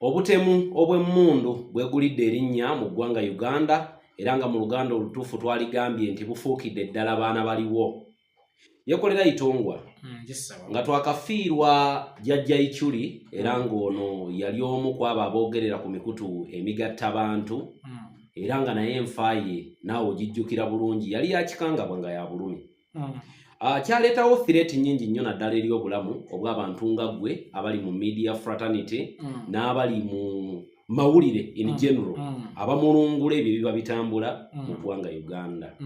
Obutemu obw'emmundu bwegulidde erinnya mu ggwanga Uganda era nga mu Luganda olutuufu twaligambye nti bufuukidde ddala baana baliwo. Yekolera Itongwa nga twakafiirwa Jjajja Ichuli era ng'ono yali omu ku abo aboogerera ku mikutu emigattabantu era nga naye enfa ye naawe ogijjukira bulungi, yali yakikangabwa nga ya bulumi. Kyaleetawo threat nnyingi nnyo naddala eri obulamu obw'abantu nga ggwe abali mu media fraternity n'abali mu mawulire in general abamulungula ebyo ebiba bitambula mu ggwanga Uganda.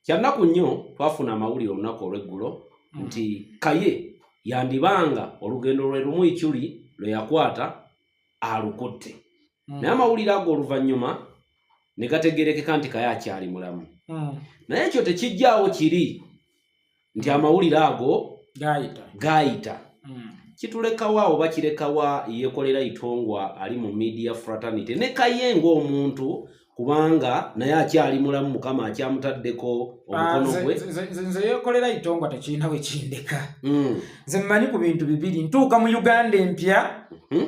Kyannaku nnyo, twafuna amawulire olunaku olw'eggulo nti Kaye yandibanga olugendo lwe lumu Ichuli lwe yakwata alukutte, naye amawulire ago oluvannyuma ne gategerekeka nti Kaye akyali mulamu. Naye ekyo tekijjaawo kiri nti amawulire ago gayita. Gaayita. Kitulekawa oba kirekawa Yekolera Itongwa ali mu media fraternity ne Kaye ng'omuntu, kubanga naye akyali mulamu, Mukama akyamutaddeko omukono gwe? Nze Yekolera Itongwa tekirina we kindeka. Nze mmanyi ku bintu bibiri: ntuuka mu Uganda empya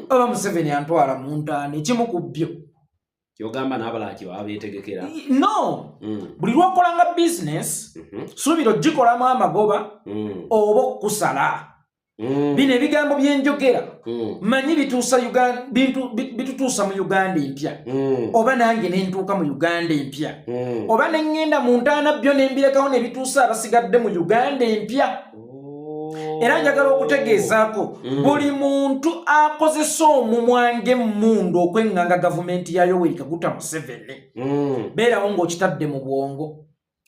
oba Museveni antwala mu ntaana, ekimu ku byo. Kyogamba n'abalala kye baba beetegekera? No. Buli lwokolanga bizinesi, suubira ogikolamu amagoba oba okukusala. Bino ebigambo byenjogera manyi bituusa bitutuusa mu Uganda empya oba nange nentuuka mu Uganda empya oba neŋŋenda mu ntaana, byo nembirekawo ne bituusa abasigadde mu Uganda empya. Era njagala okutegeezaako buli muntu akozesa omumwa ng'emmundu okweŋŋanga gavumenti ya Yoweri Kaguta Museveni, beerawo ng'okitadde mu bwongo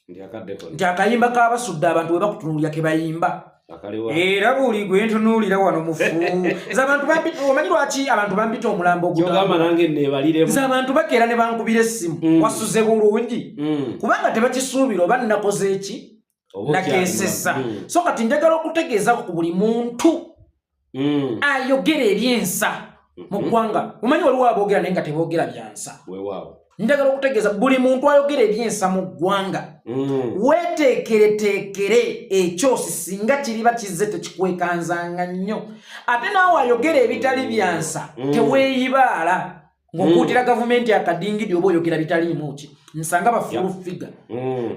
Ndi akadde konna. nti akayimba k'abasudde abantu bwe bakutunuulira ke bayimba. Akaliwa? Era buli gwe ntunuulira wano mufu. Nze abantu omanyi lwaki abantu bampita omulambo Kyogamba ogutambula? nange neebaliremu. Nze abantu bakeera ne bankubira essimu, "Wasuze bulungi?" Kubanga tebakisuubira oba nnakoze eki. Oba okyali Nakeesesa. mulamu. So kati njagala okutegeezako ku buli muntu ayogera ebyensa mu ggwanga. Omanyi waliwo aboogera naye nga teboogera byansa. Weewaawo. Njagala okutegeeza buli muntu ayogera ebyensa mu ggwanga, weeteekereteekere ekyosi singa kiriba kizze, tekikwekanzanga nnyo. Ate naawe ayogera ebitali byansa, teweeyibaala ng'okuutira gavumenti akadingidi oba oyogera bitaliimu ki nsanga ba full figure.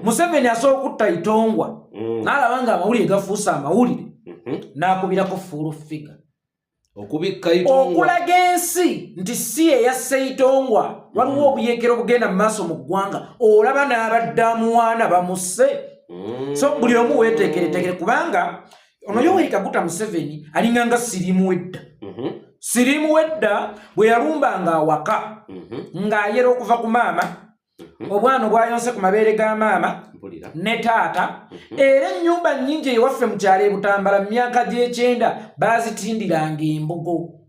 Museveni asobola okutta Itongwa n'alaba nga amawulire gafuuse amawulire, n'akubirako full figure Okubikka Itongwa. Okulaga ensi nti si eyasse Itongwa. Waliwo obuyeekero bugenda mu maaso mu ggwanga, olaba n'abadde amuwaana bamusse. So buli omu weeteekereteekere, kubanga ono Yoweri Kaguta Museveni alinganga siriimu wedda. Siriimu wedda bwe yalumbanga awaka ng'ayera okuva ku maama, obwana obwayonse ku mabeere ga maama Mpulira. ne taata. Era ennyumba nnyingi ewaffe mu kyalo e Butambala mu myaka gy'ekyenda baazitindiranga embugo.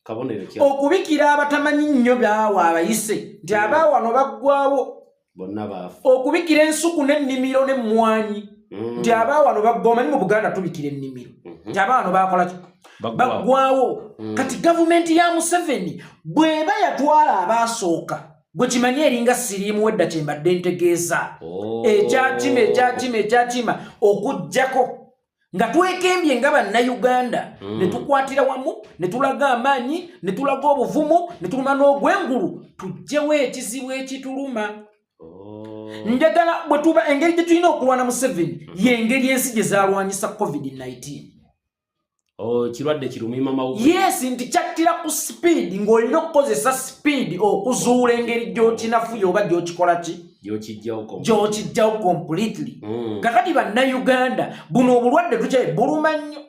Kabonero ki? Okubikira abatamanyi nnyo baawa abayise nti abaawano baggwawo. Bonna baafu. Okubikira ensuku n'ennimiro n'emmwanyi nti abaawano baggwa. Omanyi mu Buganda tubikira ennimiro nti abaawano bakola ki? Baggwawo. Baggwawo. Kati gavumenti ya Museveni bw'eba yatwala abaasooka, gwe kimanyi eringa siriimu wedda kyembadde ntegeeza. Oh. Ekyakima, ekyakima, ekyakima okugjako nga twekembye nga Bannayuganda ne tukwatira wamu, ne tulaga amaanyi, ne tulaga obuvumu, ne tuluma n'ogwengulu, tuggyewo ekizibu ekituluma. Oh. Njagala bwe tuba engeri gye tulina okulwana Museveni y'engeri ensi gye zalwanyisa COVID-19. Oh, kirwadde kirumima mawuggwe. Yes, nti kyattira ku speed, ng'olina okukozesa speed okuzuula engeri gy'okinafuya oba gy'okikola ki. Gy'okijjawo. Gy'okijjawo completely. Kakati Bannayuganda, buno obulwadde tukyaye buluma nnyo.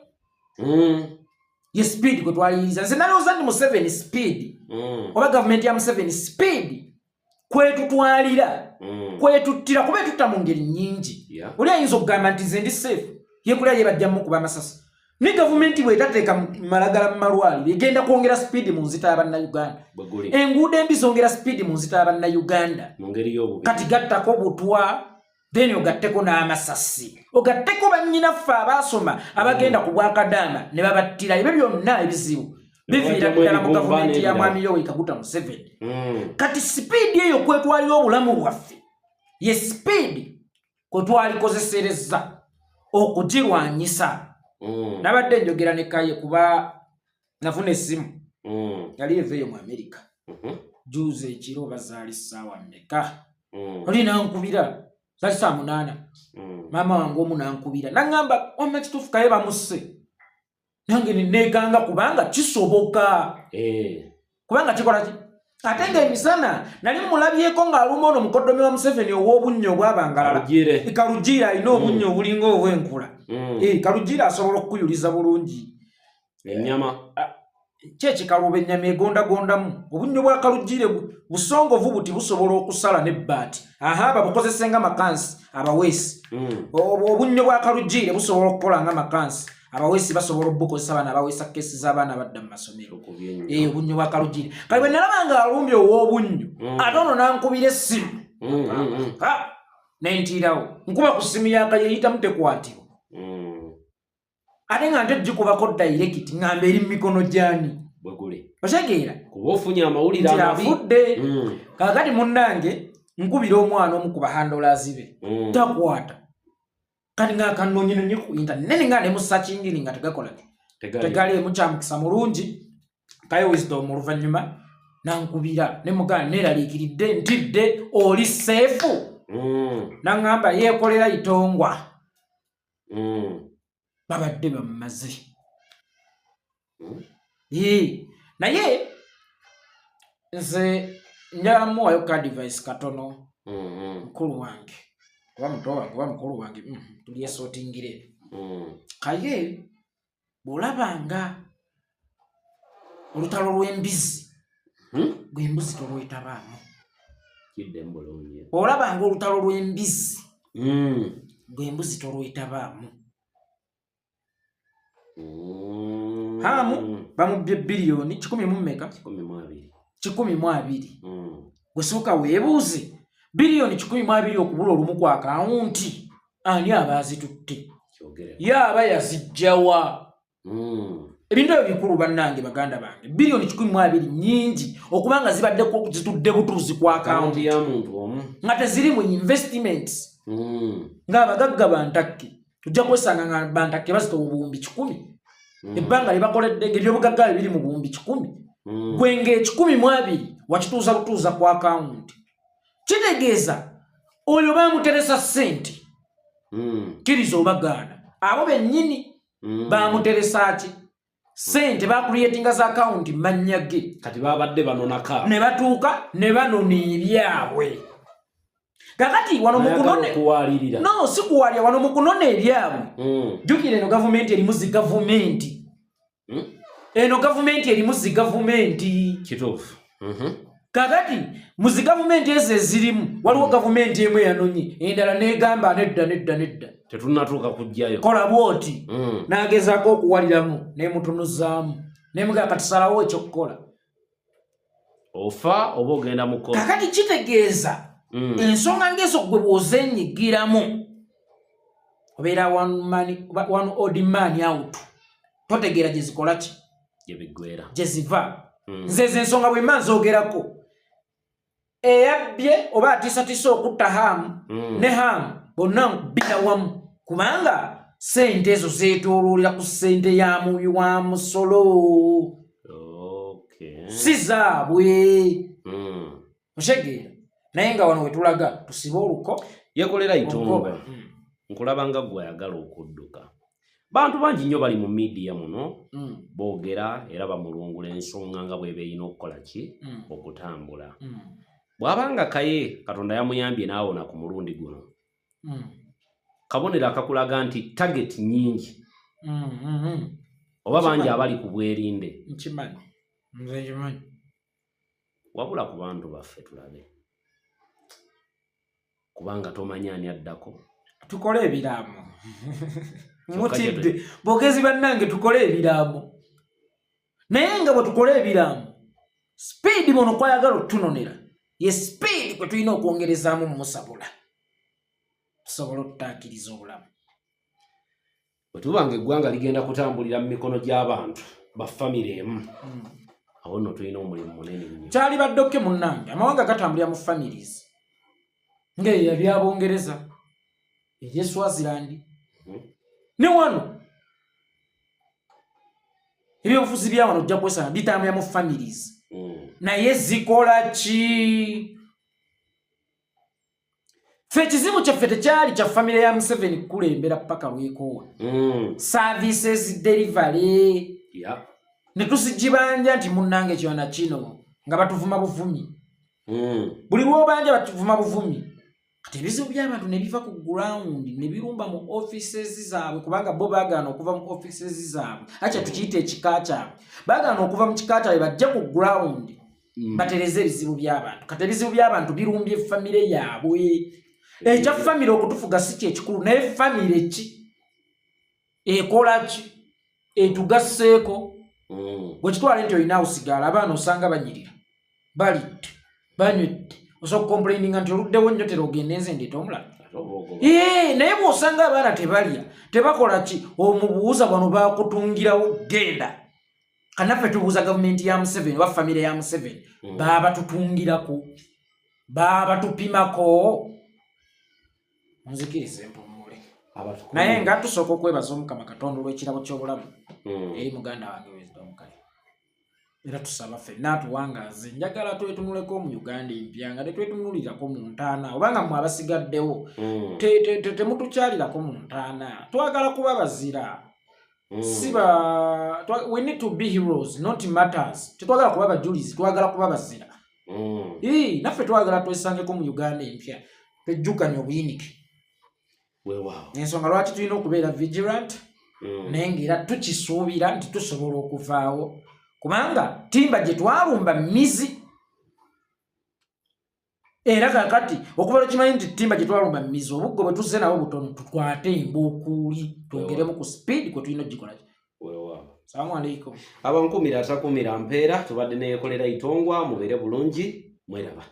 Ye speed kwe twaliyiriza. Nze nalowooza nti Museveni speed oba gavumenti ya Museveni speed kwetutwalira, kwetuttira, kuba etutta mu ngeri nnyingi. Oli ayinza okugamba nti nze ndi safe, yekulya ye bajjamu kuba amasasi. Ne gavumenti bwetateeka malagala mu malwaliro, egenda kwongera speed mu nzita y'Abannayuganda. Bwe guli. Enguudo embi zongera speed mu nzita y'Abannayuganda. Mu ngeri y'obubi. Kati gattako butwa, then ogatteko n'amasasi, ogatteko bannyinaffe abaasoma abagenda ku bwakadaama ne babattira. Ebyo byonna ebizibu biviira Babajjamu ddala mu ebibumba gavumenti ya n'ebirala. Mwami Yoweri Kaguta Museveni. Kati speed eyo kwetwalira obulamu bwaffe ye speed kwe twalikozesereza okugirwanyisa. Nabadde njogera ne Kaye kuba nafuna essimu. Yali eveeyo mu Amerika. Juuzi ekiro bazaali ssaawa mmeka? Oli nankubira, zali saa 8. Maama wange omu nankubira naŋŋamba, "Wamma kituufu Kaye bamusse?" Nange neneekanga kubanga kisoboka. Kubanga kikola ki? Ate ng'emisana nali mulabyeko ng'aluma ono mukoddomi wa Museveni ow'obunnyo obwabangalala. Kalugiire. Kalugiire alina obunnyo obulinga obw'enkula. Kalugiire asobola okukuyuliza bulungi ennyama. Ki ekikaluba ennyama egondagondamu? Obunnyo bwa Kalugiire busongovu buti, busobola okusala n'ebbaati. Aha, babukozese nga makansi abaweesi. Obunnyo bwa Kalugiire busobola okukola nga makansi, abaweesi basobola obukozesa, baana abaweesa kesi z'abaana badda mu masomero. Okubye ennyo. Obunnyo bwa Kalugiire. Kale bwe nalaba nga alumbye ow'obunnyo, ate ono nankubira essimu. Ha, nentiirawo nkuba ku ssimu yakayeyitamu, tekwatibwa. Ate nga nte gikubako direct, ngamba eri mu mikono gyani? Bwe guli. Otegeera? Kuba ofunye amawulire nti amabi. Afudde. Kakati munnange nkubira omwana omu ku bahandlers be, takwata. Kati ngaakanonyinonyi ku internet nene nga ne mu search engine nga tegakola ki? Tegali. Tegaliemu. Kyamukisa mulungi, Kaye Wisdom oluvannyuma nankubira ne mugana, "Neeraliikiridde, ntidde, oli safe?" Naŋŋamba yeekolera Itongwa. Babadde bammaze. Ee, naye nze njala muwayo ka advice katono. Mukulu wange oba muto wange oba mukulu wange, tulyesootingire. Kaye bw'olabanga olutalo lw'embizi, gw'embuzi tolwetabaamu. Kiddemu bulungi. Bw'olabanga olutalo lw'embizi, gw'embuzi tolwetabaamu. Hamu bamubbye biliyoni kikumi mu mmeka? 120. 120. Gwe sooka weebuuze, biliyoni 120 okubula olumu ku akawunti, ani aba azitutte? Kyogere. Ye aba yazijjawa? Ebintu ebyo bikulu bannange, baganda bange. Biliyoni 120 nyingi okuba nga zibaddeko zitudde butuuzi ku akawunti akawunti ya muntu omu. Nga teziri mu investments. Ng'abagagga bantakke, ojja kwesanga nga bantakke bazitowa obuwumbi 100. Ebbanga lye bakoledde ng'ebyobugagga bye biri mu buwumbi 100. Gwe ng'ekikumi mu abiri wakituuza butuuza ku akawunti, kitegeeza oyo bamuteresa ssente. Kkiriza oba gaana, abo bennyini bamuteresa ki? Ssente. Bacreatinga za akawunti mannya ge. Kati babadde banonaka. Ne batuuka ne banona ebyabwe. Kakati wano Ayagala mukunone okuwalirira. No, si kuwalira. Wano mukunona ebyabwe, jjukira eno gavumenti erimu zi gavumenti. Eno gavumenti erimu zi gavumenti. Kituufu. Kakati mu zi gavumenti ezo ezirimu, waliwo gavumenti emu eyanonye, endala negamba, "Nedda, nedda, nedda." Tetunnatuuka kujjayo. Kola bwoti. N'agezaako okuwaliramu, nemutunuzaamu, nemugaa, "Kati salawo ekyokukola." Ofa oba ogenda mu kkooti. Kakati kitegeeza ensonga ngezo gwe bw'ozenyigiramu obeera one man, one odd man out. Totegeera gye zikola ki? Gye biggweera. Gye ziva. Nze ezo ensonga bwe mba nzoogerako, eyabbye oba atiisatiisa okutta Haamu ne Haamu bonna nkubira wamu, kubanga sente ezo zeetooloolera ku ssente ya muwi wa musolo, si zaabwe. Otegeera? Naye nga wano wetulaga tusibe oluko. Yekolera Olukoba. Itongwa, nkulaba nga gwe ayagala okudduka. Bantu bangi nnyo bali mu media muno, boogera era bamulungula ensonga nga bweba erina okukola ki? Okutambula. Bw'abanga Kaye Katonda yamuyambye n'awona ku mulundi guno, kabonero akakulaga nti target nnyingi oba bangi abali ku bwerinde. Nkimanyi, nze nkimanyi. Wabula ku bantu baffe tulabe, kubanga tomanyi ani addako. Tukole ebiraamo. Kyokka Mutidde bogezi bannange, tukole ebiraamo. Naye nga bwe tukola ebiraamo, speed muno kwayagala otutunonera ye speed kwe tulina okwongerezaamu mumusabula tusobole okutaakiriza obulamu. Bwe tuba nga eggwanga ligenda kutambulira mu mikono gy'abantu ba famire emu, awo nno tulina omulimu munene nnyo. Kyali baddokke munnange, amawanga gatambulira mu families ngaeyo yabyabongereza, erye Swaziland ne wano. Ebyobufuzi bya wano ojja kwesanga bitambulira mu families. Naye zikola ki? Ffe ekizibu kyaffe tekyali kya famire ya Museveni kukulembera paka lwekoowa. Services delivery ne tuzigibanja nti munnange kyona kino nga batuvuma buvumi. Buli lwobanja batuvuma buvumi. Kati ebizibu by'abantu ne biva ku ground ne birumba mu offices zaabwe, kubanga bo baagaana okuva mu offices zaabwe. Acha tukiyite ekika kyabwe, baagaana okuva mu kika kyabwe bajje ku ground batereze ebizibu by'abantu. Kati ebizibu by'abantu birumbye famire yaabwe. Ekya famire okutufuga si kyekikulu, naye famire ki ekola ki etugasseeko? Bwe kitwale nti olina osigala, abaana osanga banyirira, balidde, banywedde, osobola okucomplaininga nti oluddewo nnyo, tera ogende nze ndeeta omulala. Ate oba ogoba. Naye bw'osanga abaana tebalya, tebakola ki, omubuuza bano bakutungirawo genda. Kanaffe tubuuza gavumenti ya Museveni oba famire ya Museveni, baaba tutungirako, baaba tupimako? Nzikirize mpumule. Naye nga tusooka okwebaza Omukama Katonda olw'ekirabo ky'obulamu eri muganda wange Wisdom Kaye, era tusaba ffenna atuwangaaze. Njagala twetunuleko mu Uganda empya nga tetwetunulirako mu ntaana, obanga mmwe abasigaddewo temutukyalirako mu ntaana. Twagala kuba bazira, siba we need to be heroes, not martyrs. Tetwagala kuba bajulizi, twagala kuba bazira. Naffe twagala twesangeko mu Uganda empya, twejjukanye obuyinike. Weewaawo. Ensonga lwaki tulina okubeera vigilant, naye ngaera tukisuubira nti tusobola okuvaawo, kubanga timba gye twalumba mizi. Era kakati okuba lwekimanyi nti timba gye twalumba mizi, obuggo bwe tuzze nabo butono, tukwate embuukuuli twongeremu ku speed kwe tulina ogikola. Weewaawo. Salamu alaikum. Abankumira atakumira mpeera, tubadde neyekolera Itongwa. Mubeere bulungi, mweraba.